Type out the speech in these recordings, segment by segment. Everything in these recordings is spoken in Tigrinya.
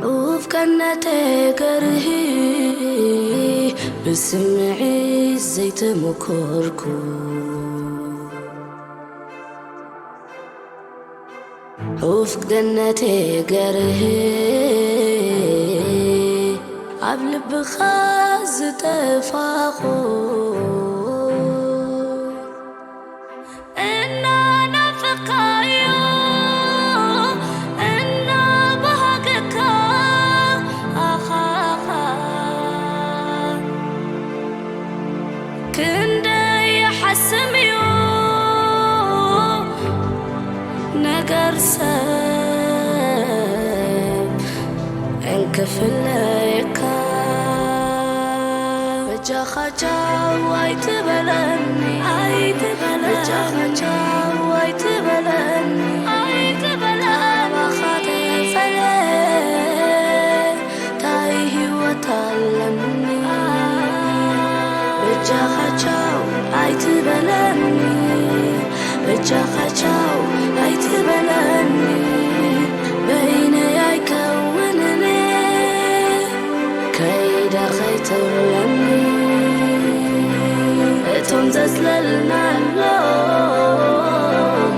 ኡፍ ቀነተ ገርሂ ብስምዒት ዘይተመኮርኩ ኡፍ ገነተ ገርሂ ኣብ ልብኻ ዝጠፋኹ እናናፈኻዮ እናባሃገካ ኣኻኻ ክንደይ ይሓስም እዩ ነገር ሰብ እንክፍለየካ በጃኻ ቻው ኣይትበለኒ ኣይትበለኒ በጃኻ ቻው ኣይትበለኒ ኣይትበለኒ ካባኻ ተፈለ ታይ ህይወት ኣለኒ በጃኻ ቻው ኣይትበለኒ በጃኻ ቻው ኣይትበለኒ በይነይ ኣይከውንን ከይደ ኸይትብለኒ እቶም ዘጽለልናሎም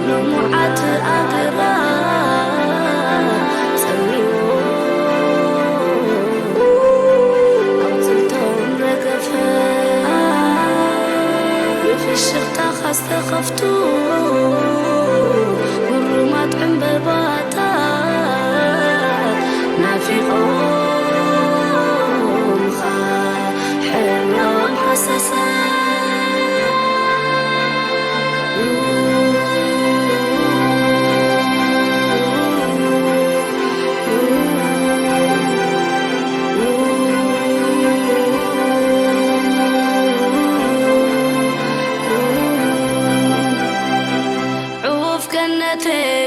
ልሙዓት ኣገራ ጸሚዎ ኣውጽልቶም ረገፈ ብፍሽኽታኻ ዝተኸፍቱ ግሩማት ዕምበባታት ናፊቖምኻ ሕብሮም ሃሰሰ ዑፍ ገነተ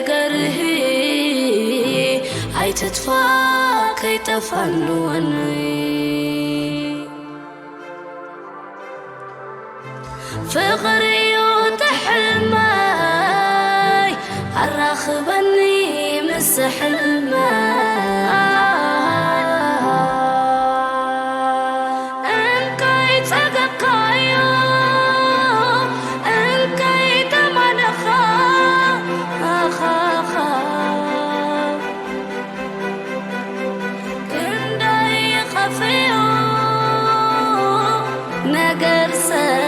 ገርሂ ኣይትጥፋ ከይጠፋንወኒ ፍቕሪ እዩ ትሕልመይ ኣራኽበኒ ምስ ሕልመይ እንካይ ጸገብካዮ እንካይ ተማነኻ ኣኻኻ ክንደይ ይኸፍዮ ነገር ሰብ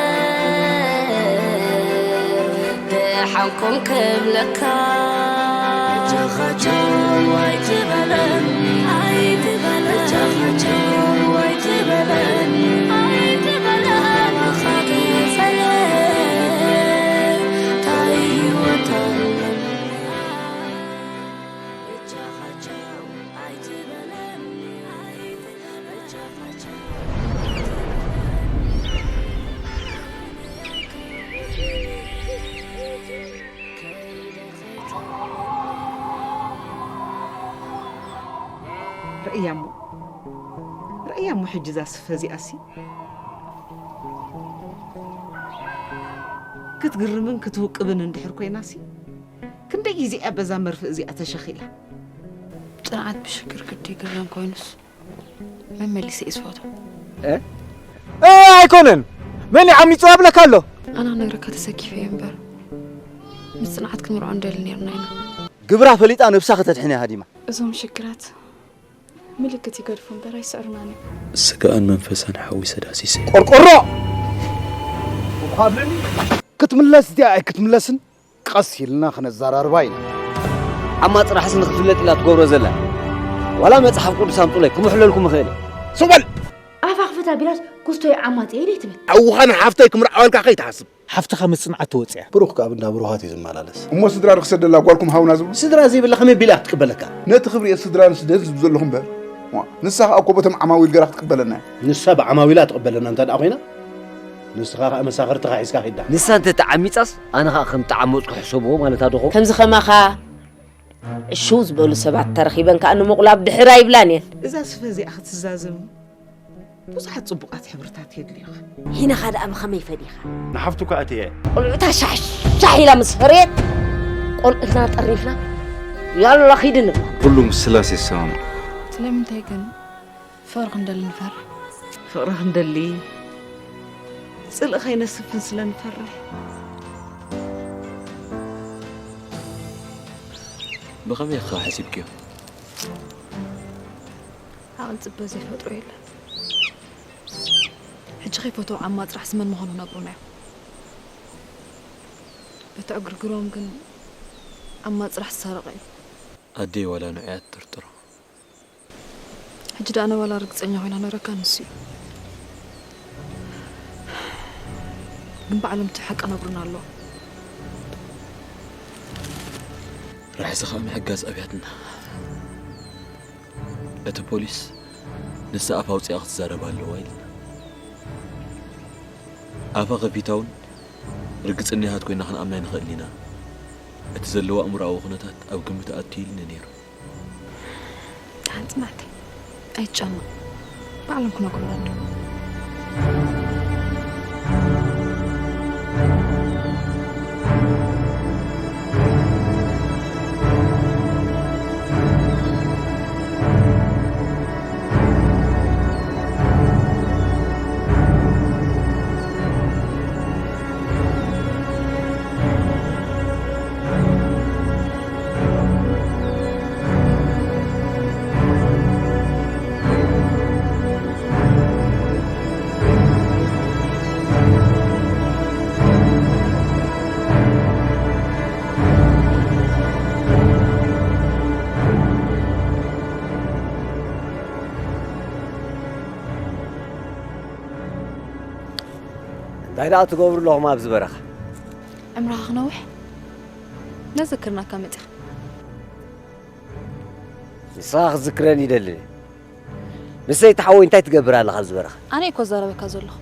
ደሓንኩም ክብለካ ጃኻቸው ኣይትበለኒ ኣይትበለኒ ጃኻቸው ኣይትበለኒ ኣይትበለኒ ታይ ህይወት ኣለኒ ርእያሞ ርእያሞ ሕጂ እዛ ስፈ እዚኣሲ ክትግርምን ክትውቅብን እንድሕር ኮይናሲ ክንደይ ግዜ እያ በዛ መርፍእ እዚኣ ተሸኺላ። ጽንዓት ብሽግር ግዲ ግረም ኮይኑስ መመሊሰ እየ ዝፈትዎ። እ? እ፣ ኣይኮነን። መን ይዓሚጹ ኣብለካ ኣሎ? ኣነ ክነግረካ ተሰኪፈ እየ እምበር ምስ ጽንዓት ክንምርዖ ንደሊ ነይርና ኢና። ግብራ ፈሊጣ ነብሳ ከተድሕን እያ ሃዲማ። እዞም ሽግራት ምልክት ይገድፉ እምበር ኣይስዕሩናን እዮም። ስጋኣን መንፈሳን ሓዊሰ ዳሲሰ። ቆርቆሮ! እኳ ኣብለኒ። ክትምለስ ድያ ኣይክትምለስን ቀስ ኢልና ክነዘራርባ ኢና። ዓማ ጥራሕስ ንኽትፍለጥ ኢላ ትገብሮ ዘላ። ዋላ መጽሓፍ ቅዱስ ኣምጹለይ ክምሕለልኩም እኽእል እየ። ስቕ በል! ኣፋ ክፈት ኣቢላስ ኩስቶይ ዓማጽየ ኢለ ትብል። ሓውኻን ሓፍተይ ክምርዓወልካ ከይትሓስብ። ሓፍትኻ ምስ ጽንዓት ትወጽእ እያ። ብሩኽ ከኣ ብእንዳ ብሩኻት እዩ ዝመላለስ። እሞ ስድራ ርኽሰት ደላ ጓልኩም ሃውና ዝብሉ? ስድራ ዘይብላ ከመይ ቢላ ክትቅበለካ? ነቲ ክብሪ እቲ ስድራ ንስደት ዝብሉ ዘለኹ እምበር። እሞ፣ ንሳ ከኣ እኮ በቶም ዓማዊል ገራ ክትቅበለና እያ። ንሳ ብዓማዊላ ትቕበለና እንተ ደኣ ኮይና፣ ንስኻ ከኣ መሳኽርትኻ ሒዝካ ኺዳ። ንሳ እንተ ተዓሚጻስ፣ ኣነ ኸኣ ከም ተዓመጽኩ ሕሰብዎ ማለታ ዶ ኾን? ከምዚ ኸማኻ ዕሽው ዝበሉ ሰባት ተረኺበን ከኣ ንምቑላብ ድሕር ኣይብላን እየን። እዛ ስፈ እዚኣ ክትዛዘሙ ብዙሓት ጽቡቓት ሕብርታት የድልዩኻ። ሂነኻ ደኣ ብኸመይ ፈዲኻ? ንሓፍቱ እኳ ኣትየ። ቆልዑታ ሻሕሻሕ ኢላ ምስ ፈረየት ቆልዑትና ጠርኒፍና ያላ ኺድ ንብላ። ኩሉ ምስ ስላሴ ይሰማማዕ። ስለምንታይ ግን ፍቕሪ ክንደሊ ንፈርሕ? ፍቕሪ ክንደሊ ጽልኢ ከይነስፍን ስለ ንፈርሕ። ብኸመይ ኢኻ ሓሲብክዮ? ዓቕሊ ጽበ ዘይፈጥሮ የለን። ሕጂ ከይፈተው ዓማ ጽራሕ ስመን ምዃኑ ነግሩና እዮም። በቲ ዕግርግሮም ግን ዓማ ጽራሕ ዝሰረቐ እዩ። ኣደይ ዋላ ንዑ እያ ትጥርጥሮ። ሕጂ ደኣ ኣነ ዋላ ርግጸኛ ኮይና ነረካ ንሱ እዩ። ግን ባዕሎም እቲ ሓቂ ነግሩና ኣለዎ። ራሕሲ ከዓ ምሕጋዝ ኣብያትና። እቲ ፖሊስ ንሳ ኣፍ ኣውፂኣ ክትዛረብ ኣለዋ ኢልና። ኣፋ ከፊታ እውን ርግፅ እኒሃት ኮይና ክንኣምና ኣይንኽእልን ኢና። እቲ ዘለዎ ኣእምሮኣዊ ኩነታት ኣብ ግምት ኣትዩ ኢሉኒ ነይሩ። ደሓን ፅናዕተይ ኣይትጨነቕ፣ ባዕሎም ክነግሩና ኣለዉ። እንታይ ደኣ ትገብሩ ኣለኹም ኣብዚ በረኻ? ዕምርኻ ክነውሕ ነዘክርናካ መጺኻ። ንስኻ ክትዝክረኒ ይደሊ። ምስ ሰይቲ ሓወይ እንታይ ትገብር ኣለኻ ኣብዚ በረኻ? ኣነ እኮ እዛረበካ ዘለኹ።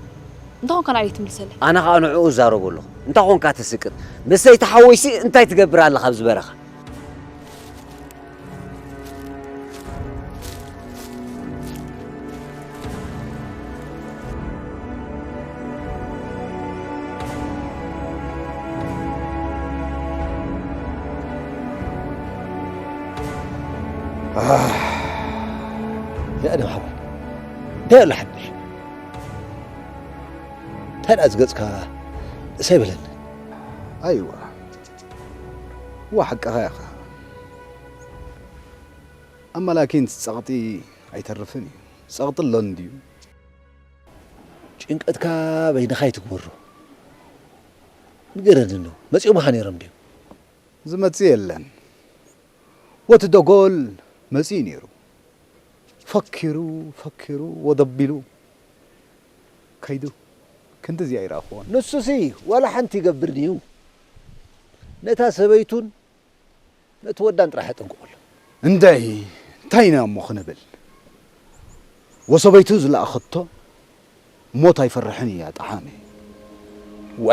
እንታይ ኮንካ ንዓይ ትምልሰለይ? ኣነ ኸኣ ንዕኡ እዛረቦ ኣለኹ። እንታይ ኮንካ ትስቅጥ? ምስ ሰይቲ ሓወይሲ እንታይ ትገብር ኣለኻ ኣብዚ በረኻ? ኣህ፣ ኣደም ሓወይ፣ እንታይ ኣሎ ሓድሽ? እንታይ ደኣ ዝገጽካ እሰይ በለኒ። ኣይዋ፣ እዋ ሓቅኻ ኢኻ። ኣመላኪን ጸቕጢ ኣይተርፍን እዩ። ጸቕጢ ኣሎ እንድዩ። ጭንቀትካ በይንኻ ኣይትግበሮ። ንገረኒ እንዶ፣ መጺኦምኻ ነይሮም ድዮም? ዝመጽእ የለን። ወቲ ደጎል መጺኡ ነይሩ። ፈኪሩ ፈኪሩ ወደቢሉ ከይዱ ክንድዚ ኣይረኣኽዎን። ንሱሲ ዋላ ሓንቲ ይገብር ድዩ? ነታ ሰበይቱን ነቲ ወዳን ጥራሕ የጠንቅቑሉ። እንደይ እንታይ ኢና እሞ ክንብል? ወሰበይቱ ዝለኣኸቶ ሞት ኣይፈርሕን እያ ጠዓመ። ወ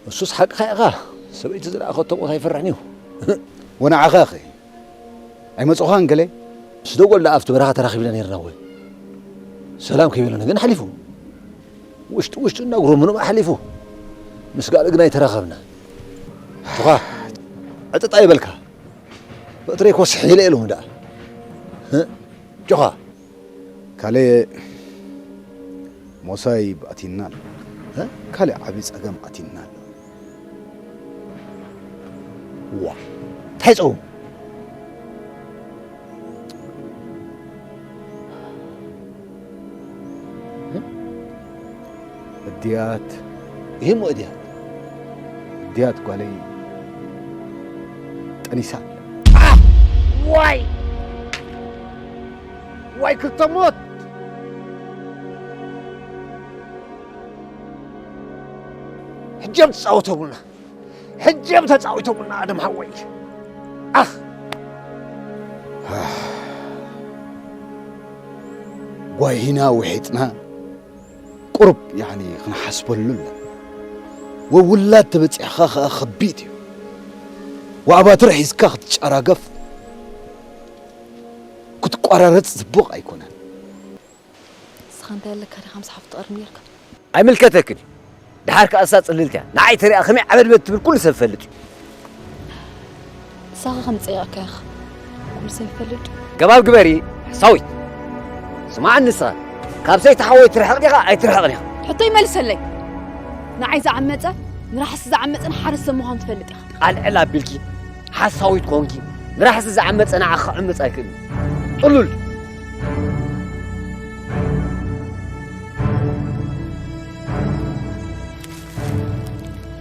እሱስ ሓቅኻ ኢኻ። ሰበይቲ ዝለኣኸቶ ሞት ኣይፈርሕን እዩ። ወንዓኻ ኸ ኣይመጹኻን ገለ? ምስ ደጎል ደኣ ኣብቲ በረኻ ተራኺብና ነይርና ወይ ሰላም ከይበለና ግን ሓሊፉ። ውሽጢ ውሽጢ እናጉረምረመ ሓሊፉ። ምስ ጋል ግን ኣይተራኸብና። ቱኻ ዕጥጣ ይበልካ። በትረይ ኮስሕ ኢለ ኢሎም ደኣ። ጆኻ። ካልእ ሞሳይብ ኣቲና ኣሎ። እ? ካልእ ዓቢ ጸገም ኣቲና ኣሎ። ዋ፣ እንታይ ጸገም? እ? እድያት። ይህሞ እድያት። እድያት ጓለይ ጠኒሳ ኣላ። ዋይ! ዋይ ክልተ ሞት! ሕጂ እዮም ተጻወቶምልና። ሕጂ እዮም ተጻዊቶምልና ኣደም ሓወይ። ኣኽ! ጓሂና ውሒጥና ቁሩብ ያዕኒ ክንሓስበሉ ኣለና። ወውላድ ተበጺሕኻ ኸኣ ከቢድ እዩ። ወኣባትር ሒዝካ ክትጨራገፍ ክትቋራረጽ ጽቡቕ ኣይኮነን። ኣንታ የለካ ዲኻ ምሳሕ ፍትቐርኒ ነርካ? ኣይምልከተክን እዩ። ድሓር ከኣ እሳ ጽልልቲ እያ። ንዓይ ተሪኣ ከመይ ዓበድበድ ትብል ኩሉ ሰብ ፈልጥ እዩ። ንሳኻ ከም ዝጸየቕካ ኢኻ ኩሉ ሰብ ይፈልጥ። ገባብ ግበሪ፣ ሓሳዊት። ስማዕኒ ንስኻ፣ ካብ ሰይቲ ሓወይ ትርሕቕ ዲኻ ኣይትርሕቕን ኢኻ? ሕቶይ መልሰለይ። ንዓይ ዝዓመጸ፣ ንራሕሲ ዝዓመጸን ሓረሰ ምዃኑ ትፈልጥ ኢኻ። ቃልዕል ኣቢልኪ፣ ሓሳዊት ኮንኪ፣ ንራሕሲ ዝዓመጸ ንዓኻ ክዕምጽ ኣይክእልን። ጥሉል።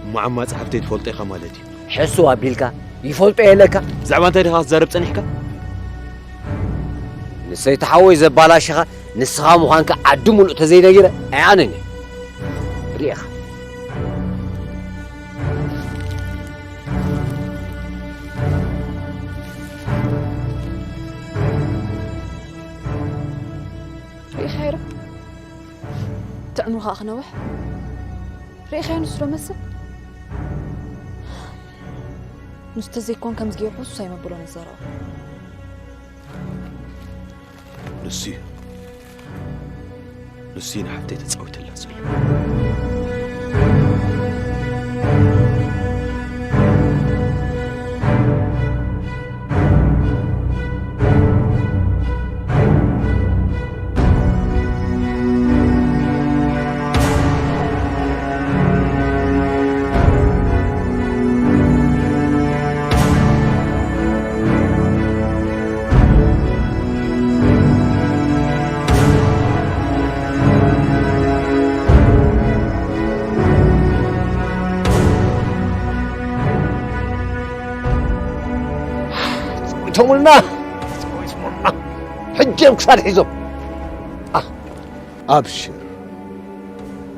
እሞ ዓማጺ ሓፍተይ ትፈልጦ ኢኻ ማለት እዩ። ሕስው ኣቢልካ፣ ይፈልጦ የለካ። ብዛዕባ እንታይ ዲኻ ክትዛረብ ጸኒሕካ? ንሰይቲ ሓወይ ዘባላሽኻ ንስኻ ምዃንካ ዓዲ ሙሉእ ተዘይነጊረ ኣይኣነን እየ። ርኢኻ። ርኢኻዮ ዶ? እቲ ዕምሩ ኸኣ ክነውሕ ርኢኻዮ? ንሱ ዶ መስል? ንሱ ተዘይኮን ከምዚ ገይሩ ሕሱስ ኣይመብሎን ይዛረባ። ንሱ እዩ። ንሱ እዩ ንሓፍተይ ተጻዊትላ ዘሎ። ጸዊቶምልና፣ ጸዊቶምልና። ሕጂ እዮም ክሳድ ሒዞም። ኣ። ኣብሽር፣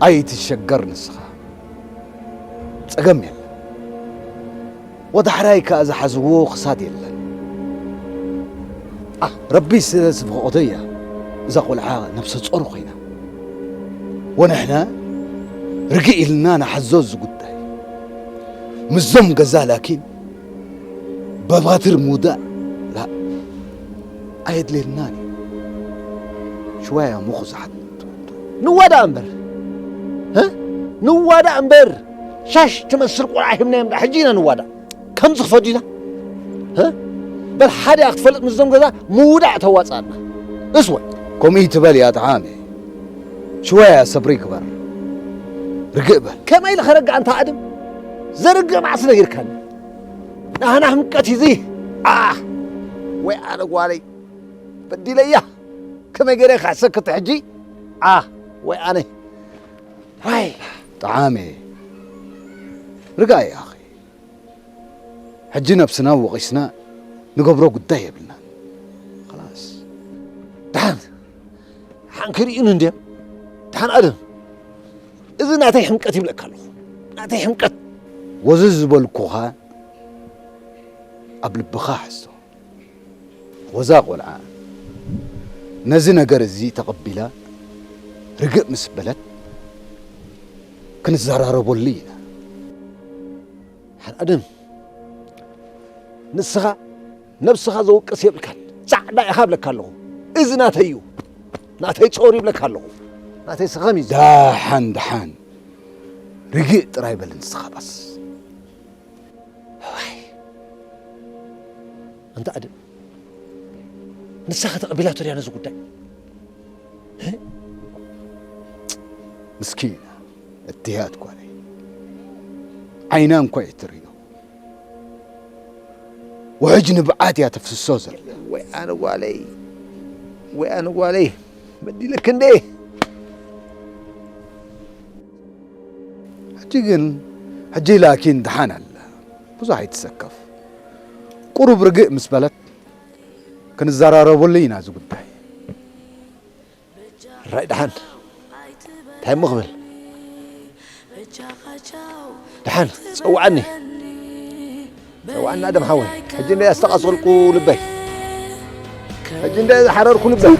ኣይትሸገር ንስኻ። ጸገም የለን። ወዳሕራይ ከኣ ዝሓዝዎ ክሳድ የለን። ኣ፣ ረቢ ስለ ዝፈቐዶ እያ እዛ ቆልዓ ነብሰ ጾር ኮይና። ወንሕና ርግእ ኢልና ንሓዞ እዚ ጉዳይ። ምስዞም ገዛ ላኪን በባትር ምውዳእ ላ ኣየድልየናን እዩ። ሽዋያ ምኹ ዝሓት ንዋዳእ እምበር። ህ? ንዋዳእ እምበር። ሻሽ ትመስል ቆልዓ ሂብናዮም ደኣ ሕጂ ኢና ንዋዳእ። ከምዚ ክፈዱ ኢና? ህ? በል ሓደ እያ ክትፈልጥ ምስዞም ገዛ ምውዳእ ተዋጻና። እስወ። ከምኡ ትበል እያ ጠዓመ። ሽዋያ ሰብሪ ግበር። ርግእ በል። ከመይ ኢለ ከረግእ ኣንታ ኣድም? ዘርግእ መዓስ ነጊርካኒ? ናህና ህምቀት እዩ እዚ። ኣህ! ወይ ኣነ ጓለይ በዲለያ። ከመይ ገይረ ክሕሰክቲ ሕጂ? ኣህ! ወይ ኣነ። ዋይ! ጠዓመ። ርግኣይ ኣኺ። ሕጂ ነብስና ወቒስና ንገብሮ ጉዳይ የብልናን። ኸላስ። ደሓን፣ ደሓን ክርእዩኒ እንድዮም። ደሓን ኣደም። እዚ ናተይ ሕምቀት ይብለካ ኣለኹ። ናተይ ሕምቀት። ወዚ ዝበልኩኻ ኣብ ልብኻ ሕዞ። ወዛ ቆልዓ ነዚ ነገር እዚ ተቐቢላ ርግእ ምስ በለት ክንዘራረበሉ ኢና። ሓን ኣደም፣ ንስኻ ነብስኻ ዘውቅስ የብልካን። ጻዕዳ ኢኻ እብለካ ኣለኹ። እዚ ናተይ እዩ። ናተይ ጾር ይብለካ ኣለኹ። ናተይ ስኸም እዩ። ደሓን፣ ደሓን። ርግእ ጥራይ በል ንስኻ ባስ። ዋይ። ኣንታ ኣደም፣ ንስኻ ተቐቢላቶ ድያ ነዚ ጉዳይ? እ? ምስኪና፣ እትያት ጓለይ። ዓይና እንኳ እትርእዮ። ውሕጅ ንብዓት እያ ተፍስሶ ዘላ። ወይ ኣነ ጓለይ፣ ወይ ኣነ ጓለይ፣ በዲለክ እንዴ? ሕጂ ግን፣ ሕጂ ላኪን ደሓን ኣላ። ብዙሕ ኣይትሰከፍ። ቁሩብ ርግእ ምስ በለት፣ ክንዘራረበሉ ኢና እዚ ጉዳይ። ራይ ደሓን። እንታይ እሞ ክብል? ደሓን፣ ጸውዓኒ። ጸውዓኒ ኣደም ሓወይ። ሕጂ እንደ ኣስተቓጸልኩ ልበይ። ሕጂ እንደ ዝሓረርኩ ልበይ።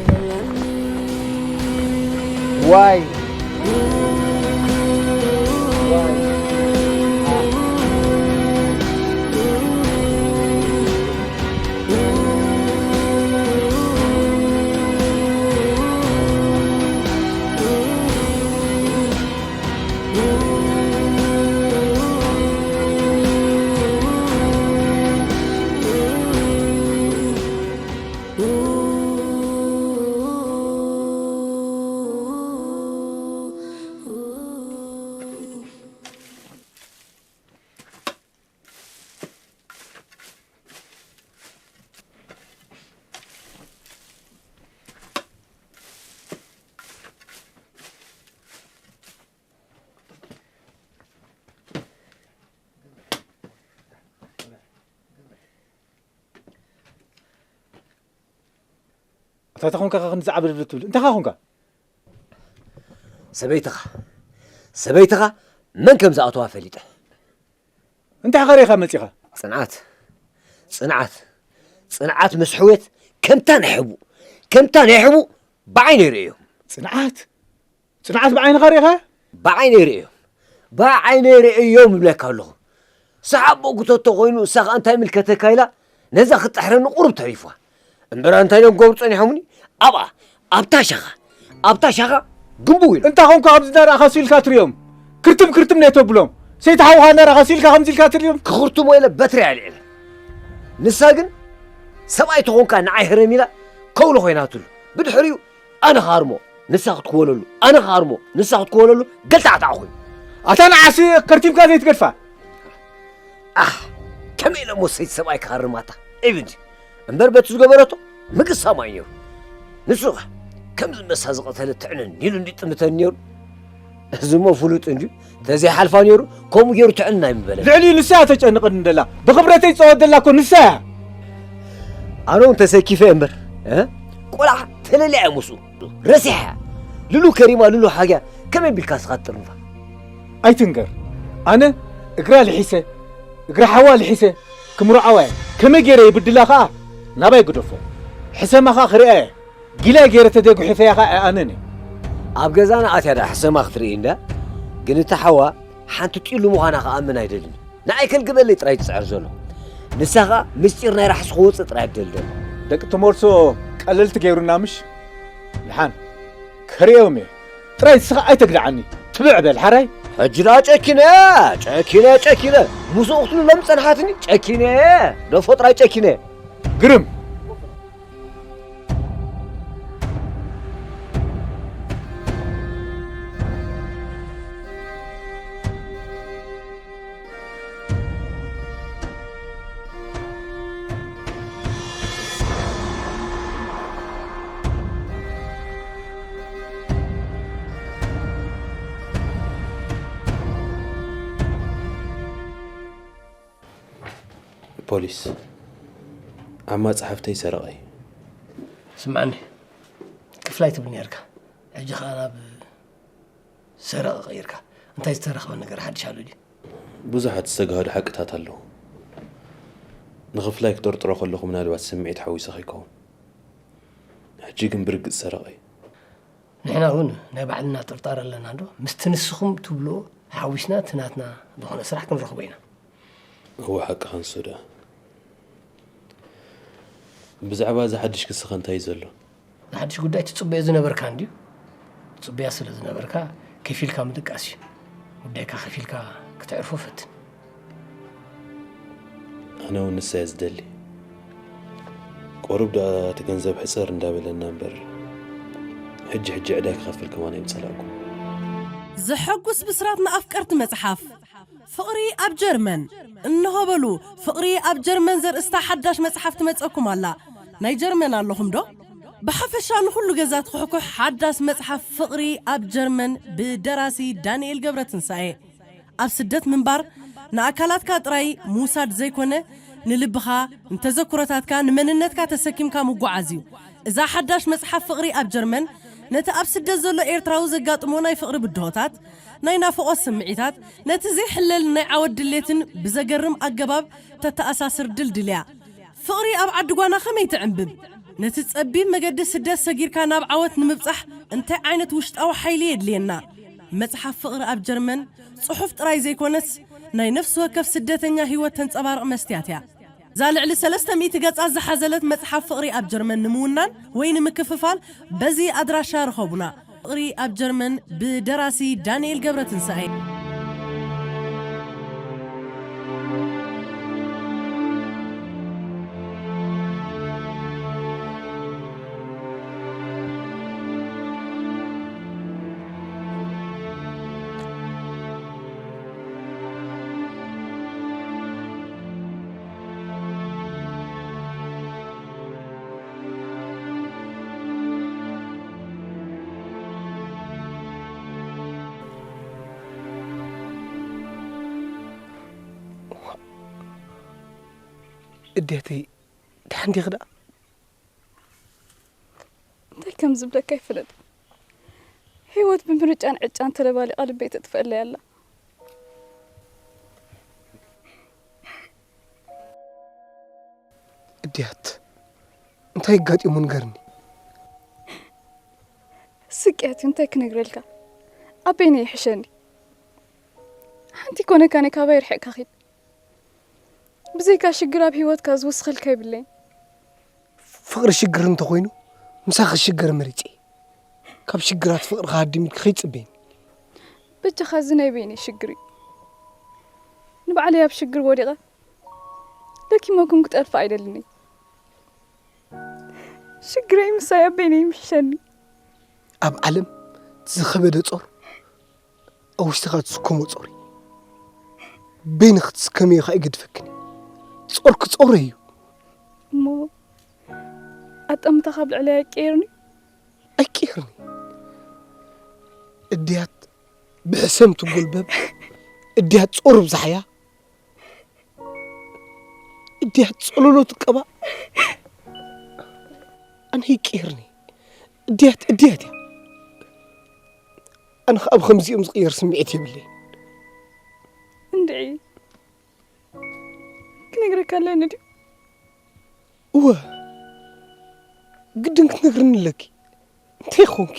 ዋይ። እንታይ ተኾንካ ከ ክንዲ ዝዓበደ ትብል? እንታይ ኻ ኾንካ? ሰበይትኻ፣ ሰበይትኻ መን ከም ዝኣተዋ ፈሊጠ። እንታይ ኸሪኻ መጺኻ? ጽንዓት፣ ጽንዓት፣ ጽንዓት ምስ ሕውየት ከምታ ናይ ሕቡእ፣ ከምታ ናይ ሕቡእ ብዓይነይ ርእዮም። ጽንዓት? ጽንዓት ብዓይንኻ ርኢኻ? ብዓይነይ ርእዮም። ብዓይነይ ርእዮም ይብለካ ኣለኹ። ሰሓቦ ጉተቶ ኮይኑ እሳ ኸኣ እንታይ ምልከተካ ኢላ ነዛ ክትጥሕረኒ ቁሩብ ተሪፍዋ። እምበር እንታይ እዮም ክገብሩ ጸኒሖምኒ? ኣብኣ፣ ኣብታ ሻኻ፣ ኣብታ ሻኻ ግንቡ ኢሉ። እንታይ ኾንካ ኣብዚ እናረኣኻ ስኢልካ ትርእዮም? ክርትም ክርትም ነይ ተብሎም። ሰይቲ ሓውኻ እናረኣኻ ስኢልካ ከምዚ ኢልካ ትርእዮም? ክኽርትሞ ኢለ በትሪ ኣልዒለ። ንሳ ግን ሰብኣይ ተኾንካ ንዓይ ህረም ኢላ ከውሊ ኮይናትሉ። ብድሕሪኡ ኣነ ክሃርሞ፣ ንሳ ክትክወለሉ፣ ኣነ ክሃርሞ፣ ንሳ ክትክወለሉ፣ ገልታዕታዕ ኮይኑ። ኣታ ንዓሲ ከርቲምካ ዘይትገድፋ። ኣህ፣ ከመይ ኢለ እሞ ሰይቲ ሰብኣይ ክሃርማታ? ዒብ እንጂ። እምበር በቲ ዝገበረቶ ምግሳማ እዩ ነይሩ። ንሱ ኸ ከምዚ መሳ ዝቐተለ ትዕነን ኢሉ እንዲ ጥምተኒ ነይሩ። እዚ እሞ ፍሉጥ እንድዩ። ተዘይሓልፋ ነይሩ፣ ከምኡ ገይሩ ትዕነን ኣይምበለን። ልዕሊኡ ንሳ እያ ተጨንቐኒ ደላ። ብኽብረተይ ትጻወት ደላ እኮ ንሳ እያ። ኣነ እውን ተሰኪፈ እየ እምበር፣ እ? ቆልዓ ተለልያ እያ ምስኡ። ረሲሓ እያ። ልሉ ከሪማ፣ ልሉ ሓግያ፣ ከመይ ቢልካ ንስኻ ትጥርንፋ? ኣይትንገር። ኣነ እግራ ልሒሰ፣ እግራ ሓዋ ልሒሰ፣ ክምርዓዋ እየ። ከመይ ገይረ ይብድላ ኸኣ ናባይ ግደፎ። ሕሰማ ኸኣ ክርእያ እየ። ጊላ ገይረ ተደጉሒፈያ ኸኣ ኣነን እየ። ኣብ ገዛና ኣትያ ደኣ ሕሰማ ክትርኢ እንዳ፣ ግን እታ ሓዋ ሓንቲ ጢሉ ምዃና ክኣምን ኣይደልን። ንዓይ ከልግበለይ ጥራይ ዝጽዕር ዘሎ። ንሳ ኸኣ ምስጢር ናይ ራሕሲ ክወጽእ ጥራይ ትደሊ ዘላ። ደቂ ተመርሶ ቀለልቲ ገይሩና ምሽ? ደሓን ከርእዮም እየ። ጥራይ ንስኻ ኣይተግድዓኒ። ትብዕ በል ሓራይ። ሕጂ ደኣ ጨኪነ፣ ጨኪነ፣ ጨኪነ። ምስኡ ክትሉ ሎም ጸንሓትኒ። ጨኪነ፣ ደፎ ጥራይ ጨኪነ። ግርም። ፖሊስ፣ ዓማጺ ሓፍተይ ሰረቐ እዩ። ስምዓኒ፣ ክፍላይ ትብል ነርካ፣ ሕጂ ኸኣ ናብ ሰረቐ ቀይርካ። እንታይ ዝተረኽበ ነገር ሓድሽ ኣሎ ድዩ? ብዙሓት ዝተጋህዱ ሓቅታት ኣለዉ። ንኽፍላይ ክጥርጥሮ ከለኹ ምናልባት ስምዒት ሓዊሰ ከይከውን። ሕጂ ግን ብርግጽ ሰረቐ እዩ። ንሕና እውን ናይ ባዕልና ጥርጣረ ኣለና እንዶ፣ ምስቲ ንስኹም ትብልዎ ሓዊስና እቲ ናትና ዝኾነ ስራሕ ክንረኽቦ ኢና። እወ፣ ሓቅኻ ንሱ ደኣ። ብዛዕባ እዚ ሓድሽ ክስኸ እንታይ እዩ ዘሎ? ንሓድሽ ጉዳይ ትጽበዮ ዝነበርካ እንድዩ። ትጽበያ ስለ ዝነበርካ ከፊልካ ምድቃስ እዩ። ጉዳይካ ከፊልካ ክተዕርፎ ፈትን። ኣነ እውን ንሳ እየ ዝደሊ። ቁሩብ ደኣ እቲ ገንዘብ ሕጽር እንዳበለና እምበር፣ ሕጂ ሕጂ ዕዳይ ክኸፍል ከማን ኣይምጸላእኩ። ዘሐጉስ ብስራት ንኣፍቀርቲ መጽሓፍ። ፍቕሪ ኣብ ጀርመን። እንሆ በሉ፣ ፍቕሪ ኣብ ጀርመን ዘርእስታ ሓዳሽ መጽሓፍ ትመጸኩም ኣላ። ናይ ጀርመን ኣለኹም ዶ? ብሓፈሻ ንኹሉ ገዛ ትኹሕኩሕ ሓዳስ መጽሓፍ ፍቕሪ ኣብ ጀርመን ብደራሲ ዳንኤል ገብረትንሳኤ። ኣብ ስደት ምንባር ንኣካላትካ ጥራይ ምውሳድ ዘይኮነ፣ ንልብኻ፣ ንተዘክሮታትካ፣ ንመንነትካ ተሰኪምካ ምጉዓዝ እዩ። እዛ ሓዳሽ መጽሓፍ ፍቕሪ ኣብ ጀርመን ነቲ ኣብ ስደት ዘሎ ኤርትራዊ ዘጋጥሞ ናይ ፍቕሪ ብድሆታት፣ ናይ ናፍቖት ስምዒታት፣ ነቲ ዘይሕለል ናይ ዓወት ድሌትን ብዘገርም ኣገባብ ተተኣሳስር ድልድል እያ። ፍቕሪ ኣብ ዓዲ ጓና ከመይ ትዕንብብ? ነቲ ጸቢብ መገዲ ስደት ሰጊርካ ናብ ዓወት ንምብጻሕ እንታይ ዓይነት ውሽጣዊ ሓይሊ የድልየና? መጽሓፍ ፍቕሪ ኣብ ጀርመን ጽሑፍ ጥራይ ዘይኮነስ፣ ናይ ነፍሲ ወከፍ ስደተኛ ህይወት ተንጸባርቕ መስትያት እያ። እዛ ልዕሊ ሰለስተ ሚእቲ ገጻት ዝሓዘለት መጽሓፍ ፍቕሪ ኣብ ጀርመን ንምውናን ወይ ንምክፍፋል በዚ ኣድራሻ ርኸቡና። ፍቕሪ ኣብ ጀርመን ብደራሲ ዳንኤል ገብረትንሳኤ። እዴተይ፣ ደሓን ዲኺ ደኣ? ከም ዝብለካ ይፍለጥ። ህይወት ብምርጫን ዕጫን ተደባሊቓ ልበይ ተጥፍአለይ ኣላ። እድያት እንታይ ኣጋጢሙ ንገርኒ። ስቅያት እዩ፣ እንታይ ክነግረልካ? ኣበይነ ይሕሸኒ? ሓንቲ ኮነካ ነካባይ ርሕቅካ ኺድ። ብዘይካ ሽግር ኣብ ህይወትካ ዝውስኸልካ የብለይን። ፍቕሪ ሽግር እንተኾይኑ ምሳኺ ክሽገር መሪጸ። ካብ ሽግራት ፍቕርኻ ሃዲምኪ ከይጽበይኒ። በጃኻ፣ እዚ ናይ በይነይ ሽግር እዩ። ንባዕለይ ኣብ ሽግር ወዲቐ ደኪመ ኩን ክጠልፍ ኣይደልን እየ። ሽግረይ ምሳይ ኣብ በይነይ ይምሕሸኒ። ኣብ ዓለም ዝኸበደ ጾር ኣብ ውሽጥኻ ትስከሞ ጾር እዩ። በይንኺ ትስከምዮ ኸኣ ይገድፈክን እዩ። ጾርኪ ጾረይ እዩ። እሞ ኣጠምታ ካብ ልዕለይ ኣይቀየርን እዩ። ኣይቀየርን እዩ። እድያት ብሕሰም ትጎልበብ፣ እድያት ጾር ብዛሕያ፣ እድያት ጸለሎ ትቀባእ። ኣነ ይቀየርኒ። እድያት እድያት እያ። ኣነ ኸኣ ብኸምዚኦም ዝቕየር ስምዒት የብለይን። እንድዒ ክነግረካ ኣለኒ ድዩ? እወ፣ ግድን ክትነግርኒ ኣለኪ። እንታይ ኾንኪ?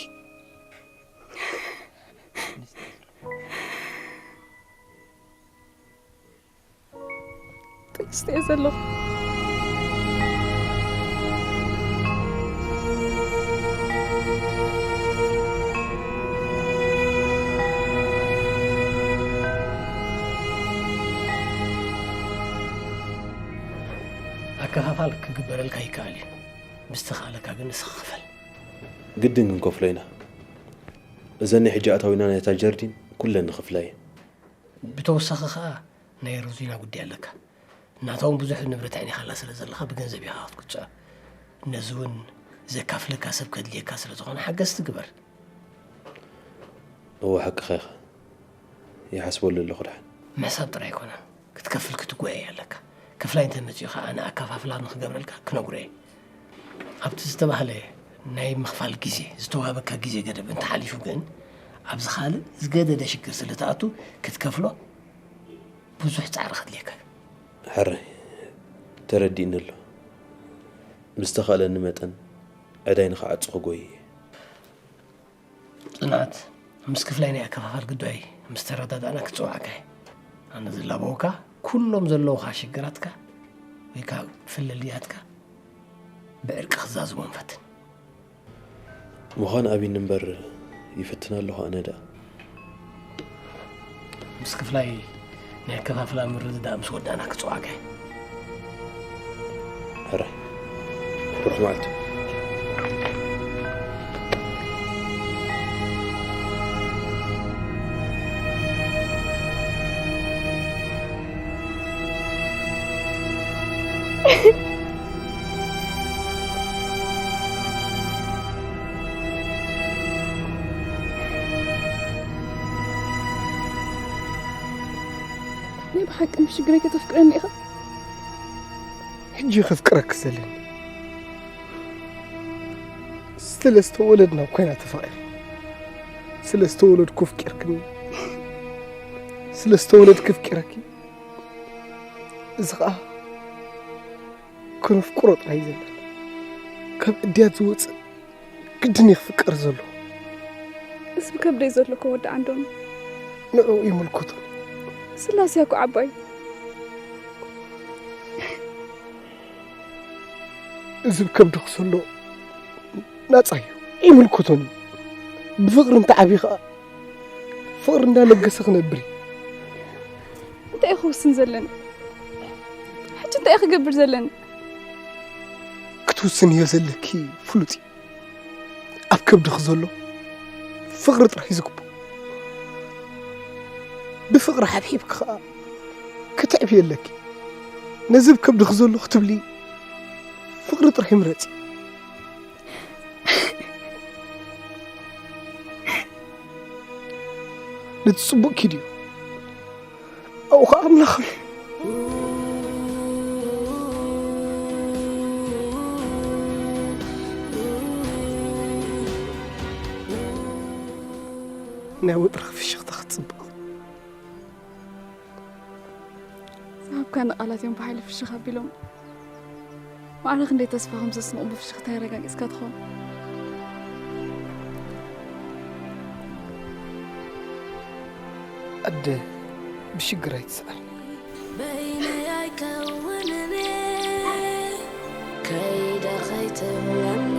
ጥንስቲ እየ ዘለኹ። ኣከፋፋል ክግበረልካ ይከኣል እዩ። ምስ ተኻእለካ ግን ንስኻ ክፈል። ግድን ክንከፍሎ ኢና። እዘን ናይ ሕጂ ኣታዊና ናይታ ጀርዲን ኩለን ንኽፍላ እየን። ብተወሳኺ ኸኣ ናይ ሮዚና ጉዳይ ኣለካ። ናታ እውን ብዙሕ ንብረት ኣዕኒኻላ ስለ ዘለኻ ብገንዘብ ኢኻ ክትግጽዖ። ነዚ እውን ዘካፍለካ ሰብ ከድልየካ ስለ ዝኾነ ሓገዝቲ ግበር። እወ ሓቅኻ ኢኻ። ይሓስበሉ ኣለኹ ድሓን። ምሕሳብ ጥራይ ኣይኮነን፣ ክትከፍል ክትጓየ ኣለካ። ክፍላይ እንተመጺኡ ኸኣ ንኣከፋፍላ ንኽገብረልካ ክነግሮ እየ። ኣብቲ ዝተባህለ ናይ ምኽፋል ግዜ ዝተዋህበካ ግዜ ገደብ እንተሓሊፉ ግን ኣብዚ ካልእ ዝገደደ ሽግር ስለ ትኣቱ ክትከፍሎ ብዙሕ ጻዕሪ ከድልየካ እዩ። ሕራይ ተረዲእኒ ኣሎ። ብዝተኻእለኒ መጠን ዕዳይ ንኽዓጹ ክጎይ እየ። ጽንዓት፣ ምስ ክፍላይ ናይ ኣከፋፋል ጉዳይ ምስ ተረዳዳእና ክጽውዓካ እየ። ኣነ ዝላበወካ ኩሎም ዘለውኻ ሽግራትካ ወይ ከዓ ፍልልያትካ ብዕርቂ ክዛዝሞም ፈትን። ምዃን ኣብይኒ እምበር ይፍትን ኣለኹ ኣነ ደኣ። ምስ ክፍላይ ናይ ኣከፋፍላ ምርድዳእ ምስ ወዳእና ክጽውዓካ እየ። ሕራይ ብሩኽ መዓልቲ። ናይ ብሓቂ ምስ ሽግረይ ከተፍቅረኒ ኢኻ? ሕጂ ከፍቅረኪ ዘለኒ ስለ ዝተወለድና ኮይና ተፋቒረ ስለ ዝተወለድኩ ኣፍቂርክኒ ስለ ዝተወለድኪ ኣፍቂረኪ። እዚ ኸኣ ከነፍቅሮ ጥራይ እዩ ዘለና። ካብ እድያት ዝወፅእ ግድን እዩ ክፍቀር ዘሎ። እዚ ብከብደይ ዘሎ ከወዲ ዓንዶም ንዕኡ ይምልከቶ። ስላሴ እኮ ዓባይ እዚ ብከብድኺ ዘሎ ናጻ እዩ፣ ኣይምልከቶን እዩ። ብፍቕሪ እንተዓብዩ ኸኣ ፍቕሪ እንዳለገሰ ክነብር እዩ። እንታይ እዩ ክውስን ዘለኒ? ሕጂ እንታይ እዩ ክገብር ዘለኒ? ክትውስንዮ ዘለኪ ፍሉጥ እዩ። ኣብ ከብድኺ ዘሎ ፍቕሪ ጥራሕ እዩ ዝግብኦ። ብፍቕሪ ሓብሒብኪ ኸኣ ከተዕብዮ ኣለኪ። ነዚ ኣብ ከብድኺ ዘሎ ክትብሊ ፍቕሪ ጥራሕ ምረጺ። ነቲ ጽቡቕኪ ድዩ? ኣብኡ ኸኣ ኣምላኽ ኣሎ። ናይ ወጥሪ ፍሽኽታ ክትጽበቕ። ዝሃብካኒ ቃላት እዮም ብሓይሊ ፍሽኽ ኣቢሎም። ማዕረ ክንደይ ተስፋ ከም ዘስንቑ ብፍሽኽታ የረጋጊጽካ ትኸውን። ኣደ፣ ብሽግር ኣይትስኣል። በይነይ ኣይከውንን እየ፣ ከይደ ከይትብለኒ።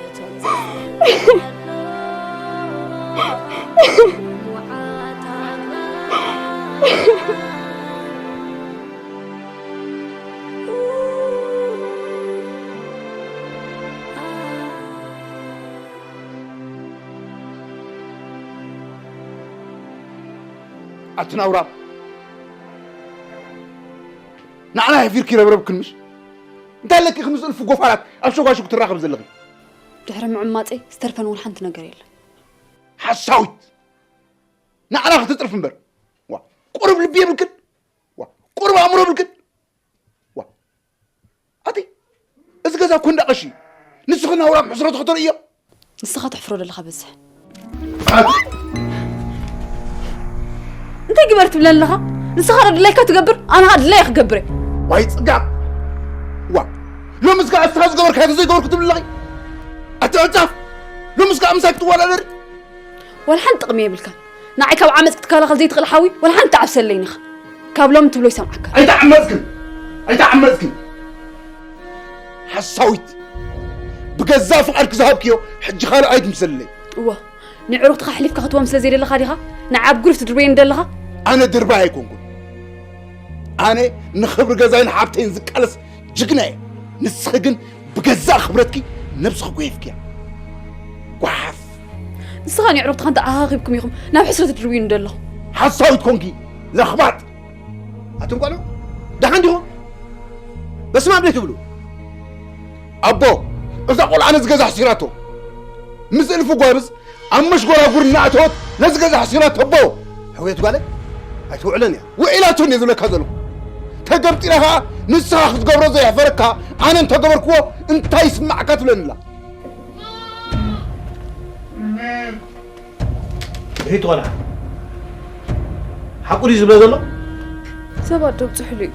እቶም ዘፍቅሩ ኣቲ ናውራ፣ ንዓና የፊርኪ ረብረብክን ምሽ? እንታይ ኣለኪ ምስ እልፊ ጎፋላት ኣብ ሸጓሽጉ ትራኸብ ዘለኺ? ድሕሪ ምዕማፀይ ዝተርፈን እውን ሓንቲ ነገር የለን። ሓሳዊት! ንዓና ክትጥርፍ እምበር። ዋ፣ ቁሩብ ልቢ የብልክን? ዋ፣ ቁሩብ ኣእምሮ የብልክን? ዋ፣ ኣቲ እዚ ገዛ እኮ እንዳ ቀሺ። ንስኺ ናውራ ሕስረቱ ከተርእዮ። ንስኻ ተሕፍሮ ዘለኻ በዝሕ። ኣቲ እንታይ ግበር ትብለኒ ኣለኻ? ንስኻ ዶ ድላይካ ትገብር፣ ኣነ ኸኣ ድላየ ክገብር እየ። ዋይ ጽጋብ! ዋ፣ ሎምስ ከኣ እስኻ ዝገበርካዮ ዘይገበርኩ ትብል ኣለኺ? ኣቲ ዕጻፍ! ሎምስ ከኣ ምሳይ ክትወዳደሪ? ዋላ ሓንቲ ጥቕሚ የብልካን። ንዓይ ካብ ዓመጽ ክትከላኸል ዘይትኽእል ሓዊ፣ ዋላ ሓንቲ ዓብሰለይን ኢኻ። ካብ ሎሚ ትብሎ ይሰምዓካ። ኣይተዓመጽክን! ኣይተዓመጽክን! ሓሳዊት! ብገዛ ፍቓድኪ ዝሃብክዮ ሕጂ ካልእ ኣይትምሰልለይ። እወ፣ ንዕሩኽትኻ ኣሕሊፍካ ክትቦም ስለ ዘይደለኻ ዲኻ ንዓብ ጉድፍ ትድርበየኒ ደለኻ? ኣነ ድርባይ ኣይኮንኩን። ኣነ ንኽብሪ ገዛይን ሓብተይን ዝቃለስ ጅግና እየ። ንስኺ ግን ብገዛእ ክብረትኪ ነብስኺ ጒሒፍክያ። ጓሓፍ! ንስኻን የዕሩኽትኻን ተዓኻኺብኩም ኢኹም ናብ ሕስረት ትድርብዩኒ ደለኹም። ሓሳዊት ኮንኪ ለኽባጥ! ኣቱም ቆልዑ ደሓን ዲኹም? በስመ ኣብ ዘይትብሉ? ኣቦ፣ እዛ ቆልዓ ነዚ ገዛ ኣሕሲራቶ። ምስ እልፊ ጓብዝ ኣብ መሽጎራጉር እናእተወት ነዚ ገዛ ኣሕሲራቶ ኣቦ። ሕውየት ጓለይ ኣይትውዕለን እያ። ውዒላቶ እንድየ ዝብለካ ዘለኹ። ተገምጢለ ኸዓ ንስኻ ክትገብሮ ዘየሕፈረካ ኣነ እንተገበርክዎ እንታይ ይስማዓካ ትብለኒ ኣላ። ሪት ቆልዓ ሓቁ ድዩ ዝብሎ ዘሎ? ሰባት ዶ ብፅሕሉ እዩ።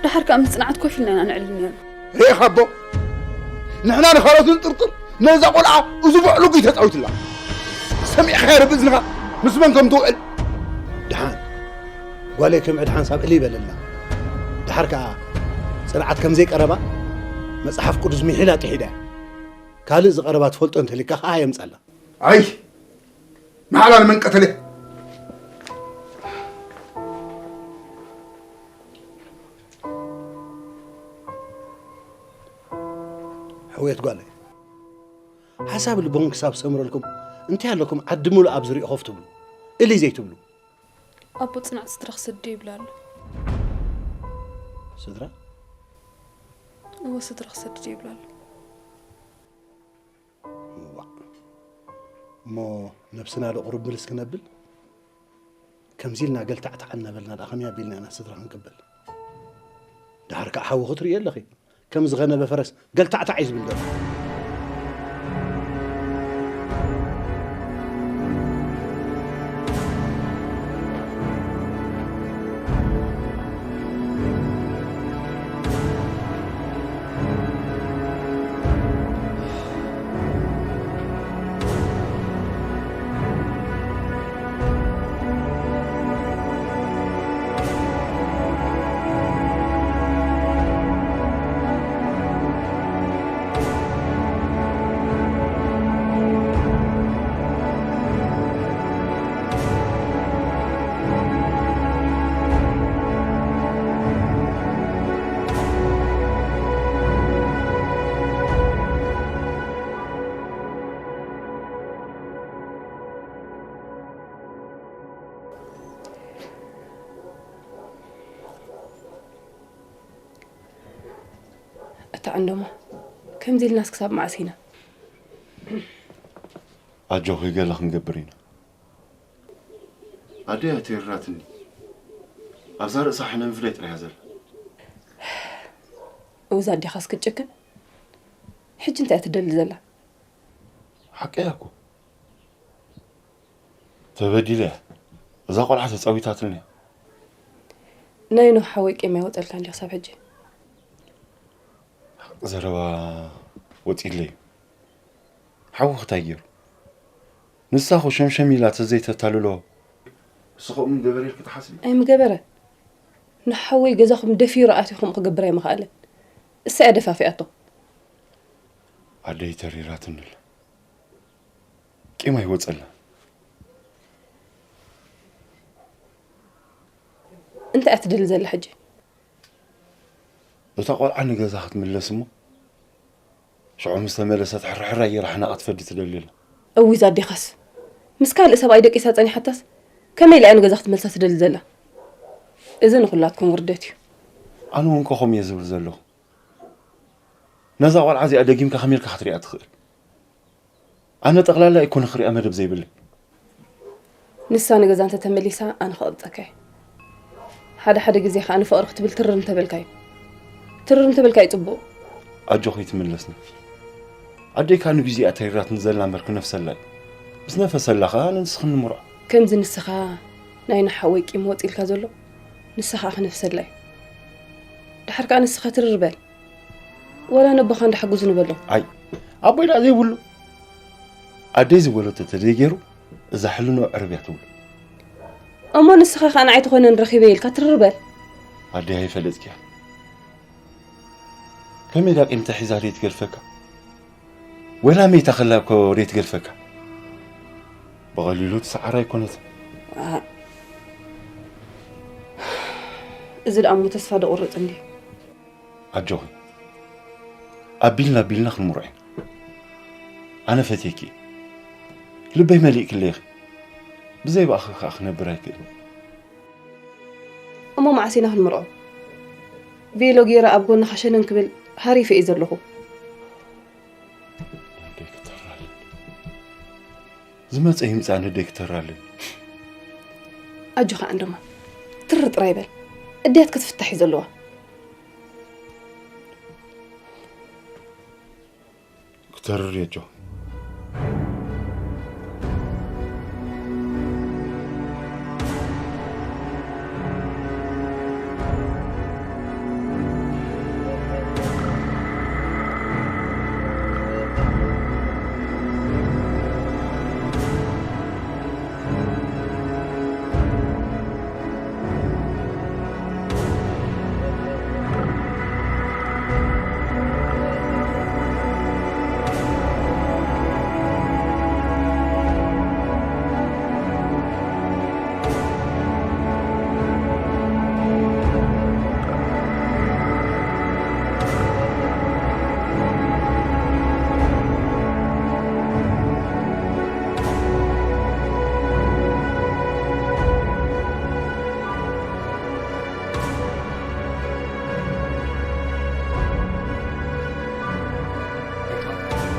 ደሓር ከዓ ምስ ፅንዓት ኮፍ ኢልና ኢና ነዕልል ነይሩ። ርኢኻ ኣቦ፣ ንሕና ንኻልኦት ንጥርጥር፣ ነዛ ቆልዓ እዚ በዕሉ ጉይ ተፃዊትላ። ሰሚዕኻያ ዶ ብእዝንኻ ምስ መን ከም ትውዕል? ደሓን ጓለይ ከም ዕድሓን ሳብ እልይ በለልና። ደሓር ከዓ ፅንዓት ከም ዘይቀረባ መፅሓፍ ቅዱስ ሚሒላ ጥሒዳ እያ። ካልእ ዝቐረባ ትፈልጦ እንተሊካ ከዓ የምፀላ። ኣይ፣ ንዓላ ንመን ቀተለ? ሕውየት ጓለይ፣ ሓሳብ ልቦም ክሳብ ሰምረልኩም እንታይ ኣለኩም ዓዲ ሙሉእ ኣብ ዝሪኦ ኮፍ ትብሉ፣ እልይ ዘይትብሉ? ኣቦ፣ ጽንዓት ስድራ ክሰድድ ይብላ ኣሎ። ስድራ? እወ፣ ስድራ ክሰድድ ይብላ ኣሎ። እዋእ፣ እሞ ነብስና ዶ ቁሩብ ምልስ ክነብል? ከምዚ ኢልና ገልታዕታዕ እናበልና ደኣ ከመይ ኣቢልና ኢና ስድራ ክንቅበል? ደሓር ከኣ ሓዊ ክትርእዮ ኣለኺ። ከም ዝኸነበ ፈረስ ገልታዕታዕ እዩ ዝብል ዘሎ። እታ ዓንዶማ፣ ከምዚ ኢልናስ ክሳብ መዓስ ኢና? ኣጆኺ፣ ገለ ክንገብር ኢና። ኣደይ ኣትሪራትኒ። ኣብዛ ርእሳ ሕነ ምፍለይ ጥራይ እያ ዘላ። እውዛ ኣዴኻስ ክትጭክን? ሕጂ እንታይ እያ ትደሊ ዘላ? ሓቀይ እያ እኮ። ተበዲለ እያ። እዛ ቆልዓ ተጻዊታትልኒ እያ። ናይ ኖህ ሓወይ ቂም ኣይወፀልካ እንዲ ክሳብ ሕጂ። ዘረባ ወፂለይ። ሓዊ ክታይ ገይሩ? ንሳ ኹ ሸምሸም ኢላ ተዘይተታልሎ እሱ ከምኡ ምገበረ ኢልኪ ትሓስቢ? ኣይምገበረ። ንሓወይ ገዛኹም ደፊሩ ኣትዩ ከምኡ ክገብር ኣይምኽኣለን። እሳ እያ ደፋፊኣቶ። ኣደይ ተሪራትንል። ቂም ኣይወፀላ። እንታይ እያ ትደሊ ዘላ ሕጂ? እታ ቆልዓ ንገዛ ክትምለስ እሞ ሽዑ ምስ ተመለሰት ሕርሕር ኣየር ሓናቕ ትፈዲ ትደሊ ኣላ። እዊዛ ኣዴኻስ ምስ ካልእ ሰብኣይ ደቂሳ ጸኒሓታስ ከመይ ኢላ እያ ንገዛ ክትመልሳ ትደሊ ዘላ? እዚ ንኹላትኩም ውርደት እዩ። ኣነ እውን ኮኾም እየ ዝብል ዘለኹ። ነዛ ቆልዓ እዚኣ ደጊምካ ከመይ ኢልካ ክትሪኣ ትኽእል? ኣነ ጠቕላላ ኣይኮነ ክሪኣ መደብ ዘይብለይ። ንሳ ንገዛ እንተተመሊሳ ኣነ ክቕብጸካ እየ። ሓደ ሓደ ግዜ ከኣ ንፍቕሪ ክትብል ትርር እንተበልካ እዩ። ትርር እንተበልካ እዩ ጽቡቕ። ኣጆኺ ትምለስና። ኣደይ ከኣ ንግዜኣ ተሪራትኒ ዘላ እምበር ክነፍሰላ እዩ። ምስ ነፈሰላ ከኣ ኣነ ንስኺ ንምርዖ። ከምዚ ንስኻ ናይ ንሓወይ ቂም ወጺልካ ዘሎ ንስኻ ክነፍሰላ እዩ። ድሓር ከኣ ንስኻ ትርር በል። ወላ ነቦኻ እንዳሓጉዙ ንበሎም። ኣይ ኣቦይ ደኣ ዘይብሉ ኣደይ ዝበለቶ ተዘይገይሩ እዛ ሕልኖ ዕርብ እያ ትብሉ። እሞ ንስኻ ከኣ ንዓይ ትኾነን ረኺበ ኢልካ ትርር በል። ኣደይ ኣይፈለጥክያ። ከመይ ዳ ቂምታ ሒዛ ደይ ትገድፈካ? ወላ መይታ ከላ እኮ ደይ ትገድፈካ? ብቐሊሉ ትሰዓር ኣይኮነትን። እዚ ደኣ እሞ ተስፋ ዶ ቁርጽ እንድዩ? ኣጆኺ ኣቢልና ኣቢልና ክንምርዖ ኢና። ኣነ ፈትየኪ ልበይ መሊእክለይ ኢኺ። ብዘይ ብኣኺ ከዓ ክነብር ኣይክእልን። እሞ መዓስ ኢና ክንምርዖ? ቬሎ ገይረ ኣብ ጎንኻ ሸነን ክብል ሃሪፈ እየ ዘለኹ። ኣደይ ክተራለኒ ዝመፀ ይምፃእ ኣነ ኣደይ ክተራለኒ። ኣጆኻ ዓንዶማ ትርር ጥራይ በል። እድያት ክትፍታሕ እዩ ዘለዋ። ክተርር እየ ኣጆ።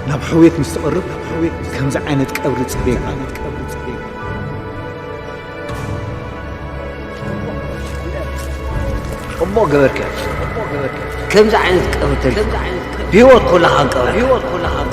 ናብ ሕውየት ምስ ትቐርብ ከምዚ ዓይነት ቀብሪ ጽበየካ። እሞ ገበርከ ከምዚ ዓይነት ቀብሪ ተሪፉ ብህይወት ኮለኻ ንቀብረካ።